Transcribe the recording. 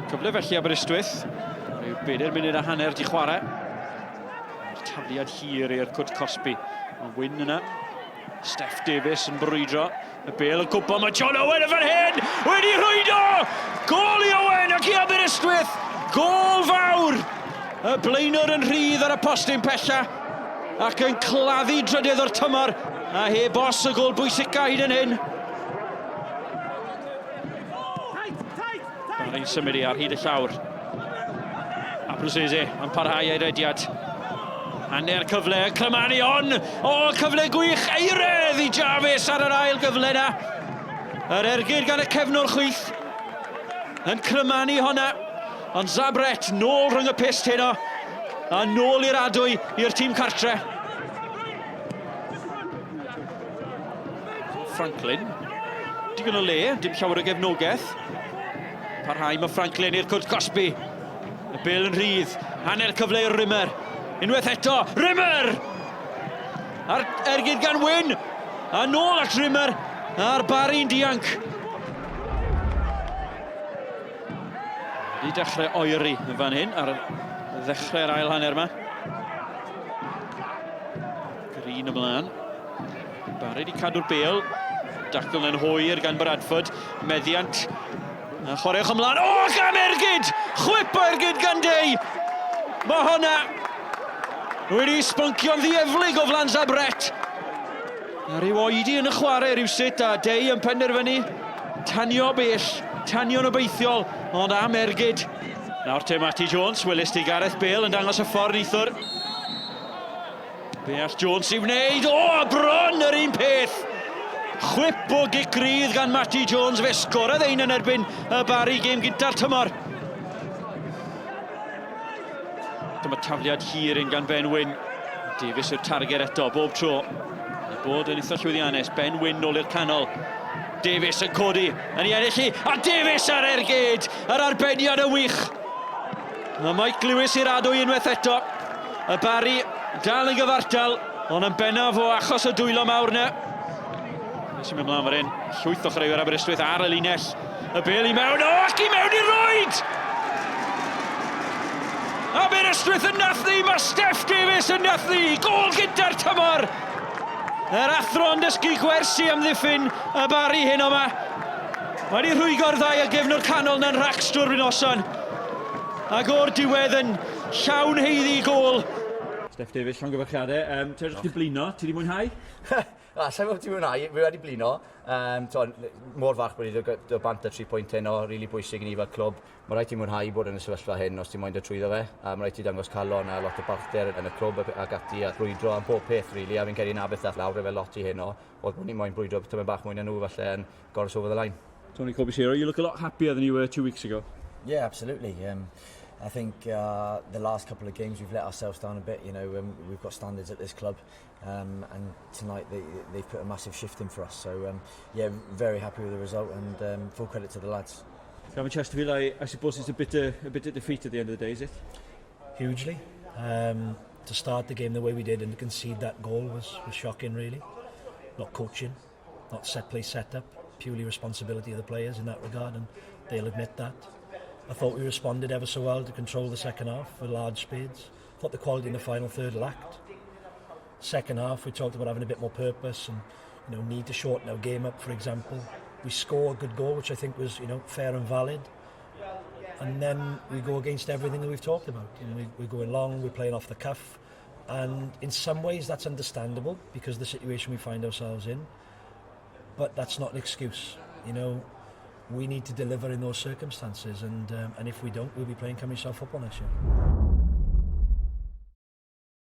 Cyfle felly Aberystwyth. Rhyw bedair munud a hanner di chwarae. Tafliad hir i'r cwrt cosbi. Mae Wyn yna. Steff Davies yn brwydro. Y bel yn cwmpo, mae John Owen yn fan hyn! Wedi rhwydo! Gol i Owen ac i Aberystwyth! Gol fawr! Y blaenwr yn rhydd ar y postyn pella ac yn claddu drydydd o'r tymor a heb os y gol bwysica hyd yn hyn. Barry'n symud i ar hyd y llawr. Abruzese yn parhau ei rediad. Hanner cyfle, Clymani on! O, cyfle gwych! Eiredd i Jarvis ar yr ail gyfle na. Yr ergyd gan y cefnwr chwith. Yn Clymani honna. Ond Zabret nôl rhwng y pyst heno. A nôl i'r adwy i'r tîm cartre. Franklin. Digon o le, dim llawer o gefnogaeth. Parhau mae Franklin i'r cwrt cosbi. Y bel yn rhydd. Hanner cyfle i'r Rimmer. Unwaith eto, Rimmer! A'r ergyd gan Wyn. A nôl at Rimmer. A'r Barry'n dianc. Wedi dechrau oeri yn fan hyn ar ddechrau'r ail hanner yma. Green ymlaen. Barry wedi cadw'r bel. Dacl yn hwyr gan Bradford. Meddiant. A chwaraewch ymlaen. O, oh, gan ergyd! Chwip o ergyd gan Day! Mae hwnna wedi sboncio'n ddieflig o flan Zabret. A rhyw oedi yn y chwarae rhywsut a Day yn penderfynu tanio bell, tanio'n obeithiol, ond am ergyd. Nawr te Matty Jones, welys ti Gareth Bale yn dangos y ffordd neithwr. Be all Jones i wneud? O, a bron yr un peth! Chwip o gic rydd gan Matty Jones, fe sgorodd ein yn erbyn y Barry gêm gynta'r tymor. Dyma tafliad hir un gan Ben Wyn. Davies yw'r targed eto, bob tro. Mae bod yn eitha llwyddiannus. Ben Wyn nôl i'r canol. Davies yn codi, yn ei ennill hi, a Davies ar ergyd! Yr arbeniad yn wych! Mae Mike Lewis i'r adwy unwaith eto. Y Barry dal yn gyfartal, ond yn bennaf o achos y dwylo mawr yna. Beth sy'n mynd mlaen fan hyn? Llwyth o chwaraewyr Aberystwyth ar y linell. Y bel i mewn, o, ac i mewn i rwyd! Aberystwyth yn nathlu, mae Steff Davies yn nathlu, gol gyda'r tymor! Yr athro yn dysgu gwersi amddiffyn y Barry hyn yma. Mae wedi rhwygo'r ddau a gefnwr canol na'n rhacs drwy'r noson. Ac o'r diwedd yn llawn heiddi gôl. Steff Davies, llongyfarchiadau. Um, ti'n edrych di blino, ti di mwynhau? Na, sa'n gwybod ti mwynhau, fi wedi blino. Um, to, mor falch bod ni wedi dod bant â 3 pwynt heno, rili really bwysig i ni fel clwb. Mae rhaid ti mwynhau bod yn y sefyllfa hyn os ti'n moyn dod trwyddo fe. A mae rhaid ti dangos calon a lot o balchder yn y clwb ac ati a brwydro am pob peth, really. A fi'n credu na beth ddath lawr efe lot i heno, oedd bod ni moyn brwydro tymed bach mwy na nhw falle yn got us over the line. Tony Corbisiero, you look a lot happier than you were two weeks ago. Yeah, absolutely. Um, I think uh, the last couple of games we've let ourselves down a bit. You know, um, we've got standards at this club, um, and tonight they, they've put a massive shift in for us. So, um, yeah, very happy with the result, and um, full credit to the lads. Gavin Chesterfield, I, I suppose it's a bitter, a bitter defeat at the end of the day, is it? Hugely. Um, to start the game the way we did and to concede that goal was, was shocking, really. Not coaching, not set play setup, purely responsibility of the players in that regard, and they'll admit that. I thought we responded ever so well to control the second half with large speeds. Thought the quality in the final third lacked. Second half, we talked about having a bit more purpose and you know need to shorten our game up, for example. We score a good goal, which I think was you know fair and valid. And then we go against everything that we've talked about. And we, we're going long, we're playing off the cuff. And in some ways that's understandable because of the situation we find ourselves in. But that's not an excuse. You know, we need to deliver in those circumstances and um, and if we don't, we'll be playing Cymru South football next year.